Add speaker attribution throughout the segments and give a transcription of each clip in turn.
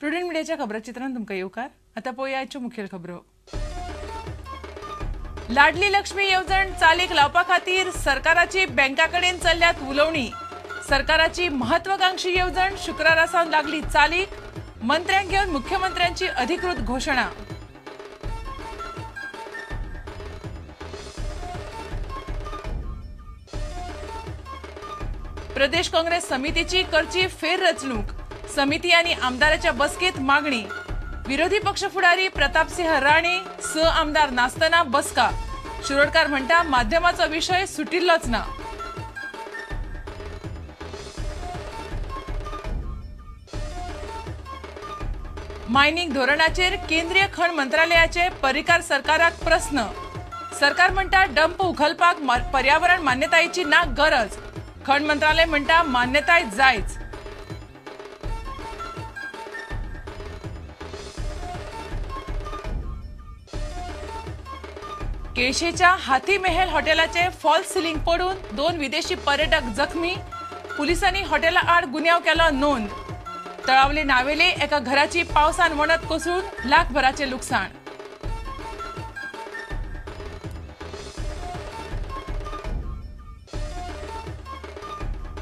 Speaker 1: Prudent मिडियाच्या खबराचित्रांत तुमकां येवकार. आतां पळोवया आयच्यो मुखेल खबरो. लाडली लक्ष्मी येवजण चालीक लावपा खातीर सरकाराची बँका कडेन चल्ल्यात उलोवणी. सरकाराची महत्वाकांक्षी येवजण शुक्रारा सावन लागली चालीक. मंत्र्यांक घेवन मुख्यमंत्र्यांची अधिकृत घोशणा. प्रदेश काँग्रेस समितीची करची फेररचणूक. समिती आनी आमदाराच्या बसकेत मागणी. विरोधी पक्ष फुडारी प्रतापसिंह राणे 6 आमदार नासतना बसका. शिरोडकार म्हणटा माध्यमाचो विशय सुटिल्लोच ना. मायनिंग धोरणाचेर केंद्रीय खण मंत्रालयाचे पर्रीकार सरकाराक प्रस्न. सरकार म्हणटा डंप उखलपाक पर्यावरण मान्यतायेची ना गरज. खण मंत्रालय म्हणटा मान्यताय जायच. केळशेच्या हाथी मेहल हॉटेलाचे फॉल्स सिलिंग पडून 2 विदेशी पर्यटक जखमी. पुलिसांनी हॉटेला आड गुन्यांव केलो नोंद. तळावले नावेले एका घराची पावसान वणत कोसळून लाखभराचे लुकसाण.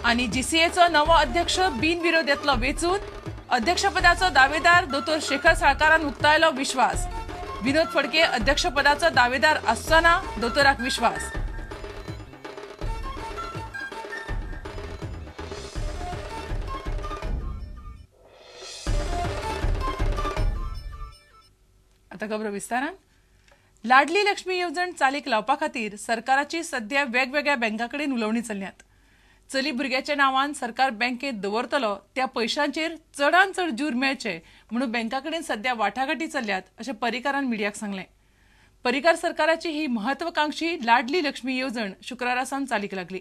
Speaker 1: आनी जीसीएचो नवो अध्यक्ष बिनविरोध येतलो वेंचून. अध्यक्षपदाचो दावेदार दोतोर शेखर साळकारान उक्तायलो विश्वास. विनोद फडके अध्यक्षपदाचो दावेदार आसचो दोतोराक विश्वास. आता खबर विस्तारान. लाडली लक्ष्मी येवजण चालीक लावपा खातीर सरकाराची सध्या वेगवेगळ्या बँकां कडेन उलोवणी चल्ल्यात. चली भुरग्याच्या नांवान सरकार बँकेत दवरतलो त्या पैशांचेर चडान चड जूर मेळचे म्हणून बँका कडेन सध्या वाटाघाटी चल्ल्यात अशें पर्रीकारान मिडियाक सांगलें. पर्रीकार सरकाराची ही महत्वाकांक्षी लाडली लक्ष्मी येवजण शुक्रारा सावन चालीक लागली.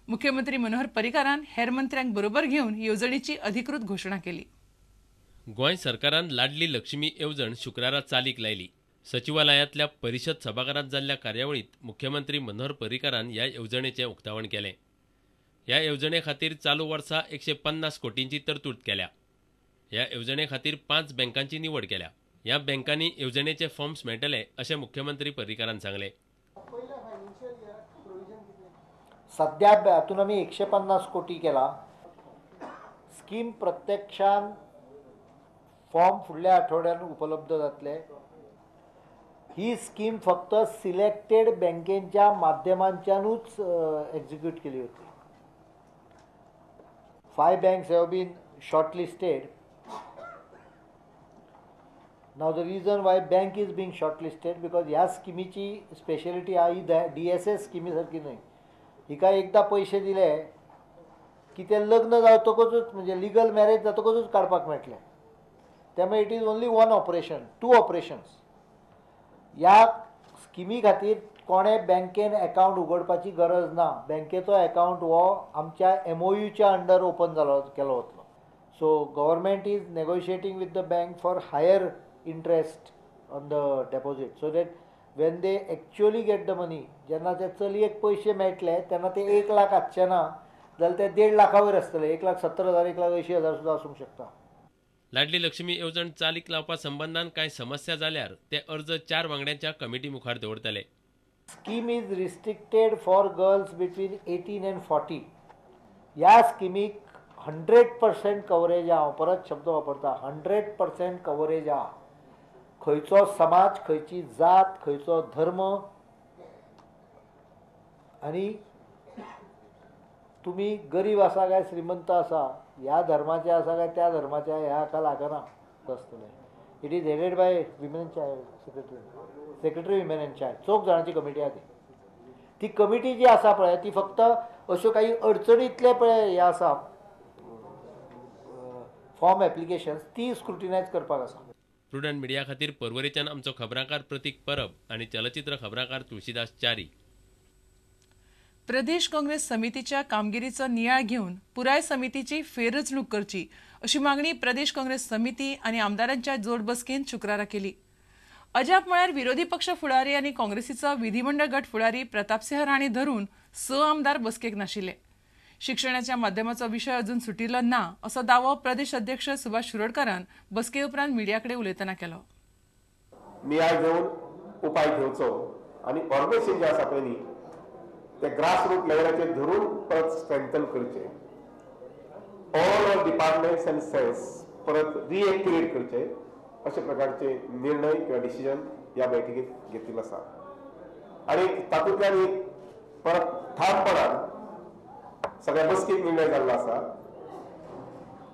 Speaker 1: मुख्यमंत्री मनोहर पर्रीकारान हेर मंत्र्यांक बरोबर घेवन येवजणेची अधिकृत घोशणा केली.
Speaker 2: गोंय सरकारान लाडली लक्ष्मी येवजण शुक्रारा चालीक लायली. सचिवालयांतल्या परिशद सभाघरांत जाल्ल्या कार्यावळींत मुख्यमंत्री मनोहर पर्रीकारान ह्या येवजणेचें उक्तावण केलें. ह्या येवजणे खातीर चालू वर्सा 150 कोटींची तरतूद केल्या. ह्या येवजणे खातीर 5 बँकांची निवड केल्या. ह्या बँकांनी येवजणेचे फॉर्म्स मेळटले अशें मुख्यमंत्री पर्रीकारान सांगलें.
Speaker 3: सध्या हातून आमी 150 कोटी केला. स्कीम प्रत्यक्षान फॉर्म फुडल्या आठवड्यान उपलब्ध जातले. ही स्कीम फक्त सिलेक्टेड बँकेच्या माध्यमांच्यानूच एक्झिक्यूट केली होती. 5 banks have been shortlisted. Now the reason why bank is being shortlisted because ह्या स्किमीची स्पेशलिटी आहा, ही DSS स्किमी सारकी न्हय. हिका एकदां पयशे दिले की ते लग्न जातकूच म्हणजे लिगल मॅरेज जातकूच काडपाक मेळटले. त्यामुळे it is only 1 operation, 2 operations. ह्या स्किमी खातीर कोणें बँकेन अकावंट उगडपाची गरज ना. बँकेचो अकावंट हो आमच्या MOUच्या अंडर ओपन जालो केलो वतलो. So government is negotiating with the bank for higher interest on the deposit so that when they actually get the money, जेन्ना ते चलयेक पयशे मेळटले तेन्ना ते 1 लाख आसचे ना जाल्यार ते 1.5 लाखा वयर आसतले. 1,70,000, 1,80,000 सुद्दां आसूंक शकता.
Speaker 2: लाडली लक्ष्मी येवजण चालीक लावपा संबंदान कांय समस्या जाल्यार ते अर्ज 4 वांगड्यांच्या कमिटी मुखार दवरतले.
Speaker 3: Scheme is restricted for girls between 18 and 40. ह्या स्किमीक 100% कवरेज आहा. हांव परत शब्द वापरता, 100% कवरेज आहा. खंयचो समाज, खंयची जात, खंयचो धर्म आनी तुमी गरीब आसा काय श्रीमंत आसा, ह्या धर्माचे आसा काय त्या धर्माचे, ह्या हाका लागना आसतलें. It is headed by women and child secretary, secretary women and child. 4 जाणांची कमिटी आहा. ती कमिटी जी आसा पळय ती फक्त अश्यो काही अडचणींतले पळय हे आसा फॉर्म एप्लिकेशन्स ती स्क्रुटिनायज करपाक आसा.
Speaker 2: प्रुडंट मिडिया खातीर पर्वरेच्यान आमचो खबराकार प्रतीक परब आनी चलचित्र खबराकार तुळशीदास च्यारी.
Speaker 1: प्रदेश काँग्रेस समितीच्या कामगिरीचो नियाळ घेवन पुराय समितीची फेररचणूक करची अशी मागणी प्रदेश काँग्रेस समिती आनी आमदारांच्या जोड बसकेन शुक्रारा केली. अजाप म्हळ्यार विरोधी पक्ष फुडारी आनी काँग्रेसीचो विधिमंडळ गट फुडारी प्रतापसिंह राणे धरून 6 आमदार बसकेक नाशिल्ले. शिक्षणाच्या माध्यमाचो विशय अजून सुटिल्लो ना असो दावो प्रदेश अध्यक्ष सुभाष शिरोडकारान बसके उपरांत मिडिया कडेन उलयतना केलो.
Speaker 4: नियाळ घेवन उपाय घेवचो आनी ऑर्गनायझेशन जे आसा पळय न्ही ते ग्रासरूट लेवलाचेर धरून परत स्ट्रेंथन करचे. ऑल डिपार्टमेंट्स अँड सेल्स परत रिएक्टिवेट करचे अशे प्रकारचे निर्णय किंवा डिसिजन ह्या बैठकीत घेतिल्लो आसा. आनी तातूंतल्यान एक परत ठामपणान सगळ्या बसकेक निर्णय जाल्लो आसा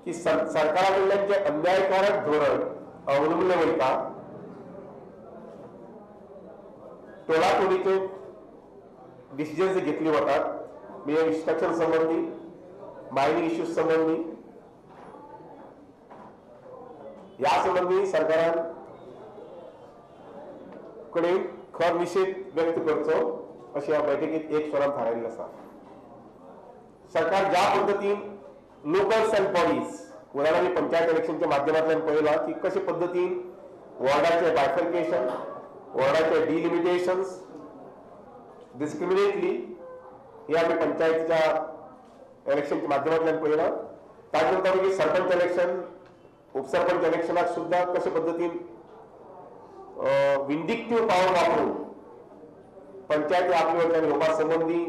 Speaker 4: की सरकारा कडल्यान जे अन्यायकारक धोरण अवलंबले वयता, टोलाटोलीचे डिसिजन जे घेतले वतात मिनिमम स्ट्रक्चर संबंदी, मायनिंग इश्यूज संबंदी, ह्या संबंदी सरकारान कडेन खर निशेध व्यक्त करचो अशें ह्या बैठकीत एक स्वरान थारायिल्लें आसा. सरकार ज्या पद्दतीन लोकल सेल्फ बॉडीज, उदाहरण आमी पंचायत इलेक्शनच्या माध्यमांतल्यान पळयलां की कशे पद्दतीन वॉर्डाचे बायफर्केशन, वॉर्डाचे डिलिमिटेशन्स डिस्क्रिमिनेटली हे आमी पंचायतीच्या इलेक्शनच्या माध्यमांतल्यान पळयलां. ताजे नंतर मागीर सरपंच इलेक्शन, उपसरपंच इलेक्शनाक सुद्दां कशे पद्दतीन विंडिक्टीव पावर वापरून पंचायती आपले वटेन घेवपा संबंदी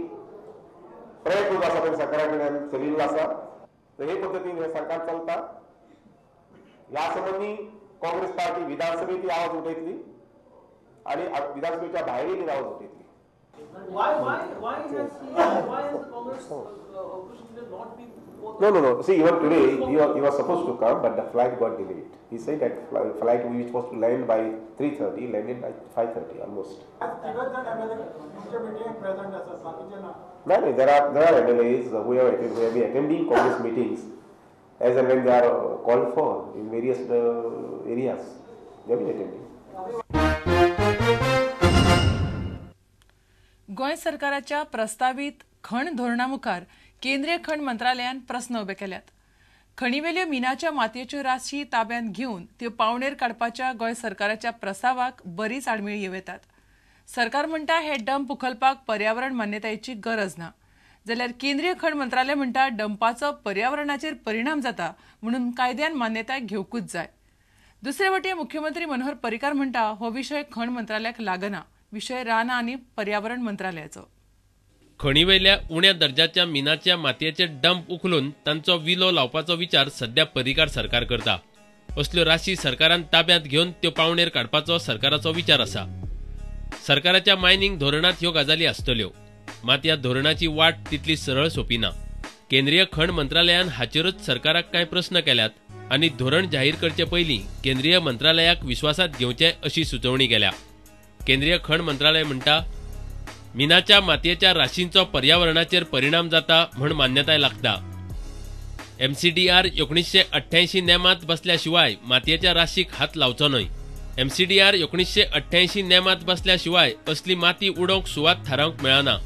Speaker 4: प्रयत्न जो आसा ते सरकारा कडल्यान चलिल्लो आसा. तर हे पद्दतीन हें सरकार चलता. ह्या संबंदी काँग्रेस पार्टी विधानसभेंत आवाज उठयतली आनी विधानसभेच्या भायरूय बी आवाज उठयतली.
Speaker 5: Why has the Congress opposition leader not been?
Speaker 4: No. See, even today he was supposed to come, but the flight got delayed. He said that flight which was to land by 3:30 landed by 5:30 almost. No, there are MLAs who have been attending Congress meetings as and when they are called for in various areas. They have been attending.
Speaker 1: Goa सरकाराच्या प्रस्तावीत खण धोरणा मुखार केंद्रीय खण मंत्रालयान प्रस्न उबे केल्यात. खणीवेल्यो मिनाच्या मातयेच्यो राशी ताब्यांत घेवन त्यो पावणेर काडपाच्या गोंय सरकाराच्या प्रस्तावाक बरीच आडमेळी येवं येतात. सरकार म्हणटा हे डंप उखलपाक पर्यावरण मान्यतायेची गरज ना, जाल्यार केंद्रीय खण मंत्रालय म्हणटा डंपाचो पर्यावरणाचेर परिणाम जाता म्हणून कायद्यान मान्यताय घेवकूच जाय. दुसरे वटेन मुख्यमंत्री मनोहर पर्रीकार म्हणटा हो विशय खण मंत्रालयाक लागना, विशय रानां आनी पर्यावरण मंत्रालयाचो.
Speaker 2: खणीवेल्या उण्या दर्जाच्या मिनाच्या मातयेचे डंप उखलून तांचो विलो लावपाचो विचार सध्या पर्रीकार सरकार करता. असल्यो राशी सरकारान ताब्यांत घेवन त्यो पावणेर काडपाचो सरकाराचो विचार आसा. सरकाराच्या मायनिंग धोरणांत ह्यो गजाली आसतल्यो, मात ह्या धोरणाची वाट तितली सरळ सोंपी ना. केंद्रीय खण मंत्रालयान हाचेरूच सरकाराक कांय प्रस्न केल्यात आनी धोरण जाहीर करचे पयलीं केंद्रीय मंत्रालयाक विश्वासांत घेवचें अशी सुचोवणी केल्या. केंद्रीय खण मंत्रालय म्हणटा मिनाच्या मातयेच्या राशींचो पर्यावरणाचेर परिणाम जाता म्हण मान्यताय लागता. MCDR 1988 नेमांत बसल्या शिवाय मातयेच्या राशीक हात लावचो न्हय. MCDR 1988 नेमांत बसल्या शिवाय असली माती उडोवंक सुवात थारावंक मेळना.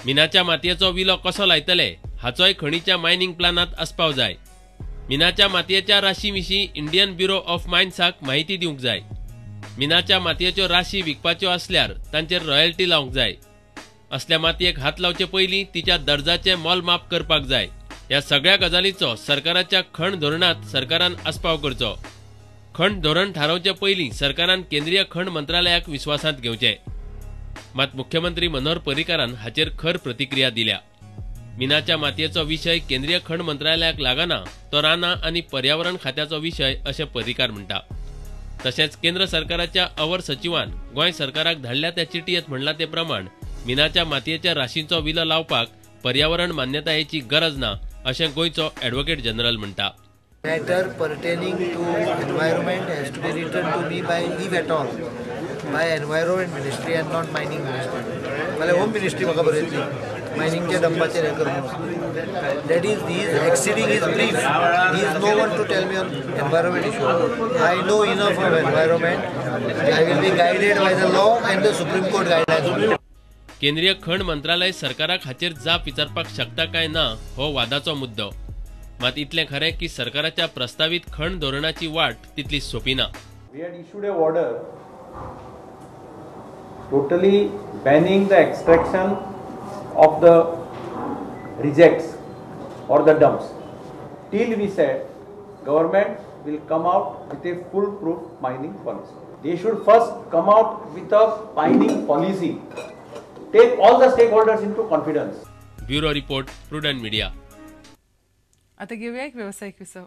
Speaker 2: मिनाच्या मातयेचो विलो कसो लायतले हाचोय खणीच्या मायनिंग प्लानांत आस्पाव जाय. मिनाच्या मातयेच्या राशी विशीं इंडियन ब्युरो ऑफ मायन्साक माहिती दिवंक जाय. मिनाच्या मातयेच्यो राशी विकपाच्यो आसल्यार तांचेर रॉयल्टी लावंक जाय. असल्या मातयेक हात लावचे पयलीं तिच्या दर्जाचें मोलमाप करपाक जाय. ह्या सगळ्या गजालींचो सरकाराच्या खण धोरणांत सरकारान आस्पाव करचो. खण धोरण थारावचे पयलीं सरकारान केंद्रीय खण मंत्रालयाक विश्वासांत घेवचें. मात मुख्यमंत्री मनोहर पर्रीकारान हाचेर खर प्रतिक्रिया दिल्या. मिनाच्या मातयेचो विशय केंद्रीय खण मंत्रालयाक लागना, तो रानां आनी पर्यावरण खात्याचो विशय अशें पर्रीकार म्हणटा. तशेंच केंद्र सरकाराच्या अवर सचिवान गोंय सरकाराक धाडल्या त्या चिटयेंत म्हणलां ते प्रमाण मिनाच्या मातयेच्या राशींचो विलो लावपाक पर्यावरण मान्यतायेची गरज ना अशें गोंयचो ॲडव्होकेट जनरल म्हणटा.
Speaker 3: Matter pertaining to environment has to be written to me by, if at all, by environment ministry and not mining ministry. नाल्यार होम मिनिस्ट्री म्हाका बरयतली मायनिंगच्या डंपाचेर हें कर म्हणून. That is, he is exceeding his brief. He is no one to tell me on environment issue. I know enough of environment. I will be guided by the law and the Supreme Court guidelines.
Speaker 2: केंद्रीय खण मंत्रालय सरकाराक हाचेर जाप विचारपाक शकता काय ना हो वादाचो मुद्दो. मात इतलें खरें की सरकाराच्या प्रस्तावीत खण धोरणाची वाट तितली सोंपी ना.
Speaker 6: We had issued a order totally banning the extraction of the rejects or the dumps. Till we said government will come out with a foolproof mining policy. They should first come out with a mining policy. Take all the stakeholders into confidence.
Speaker 2: Bureau report, Prudent Media.
Speaker 1: आता घेऊया एक व्यावसायिक विसव.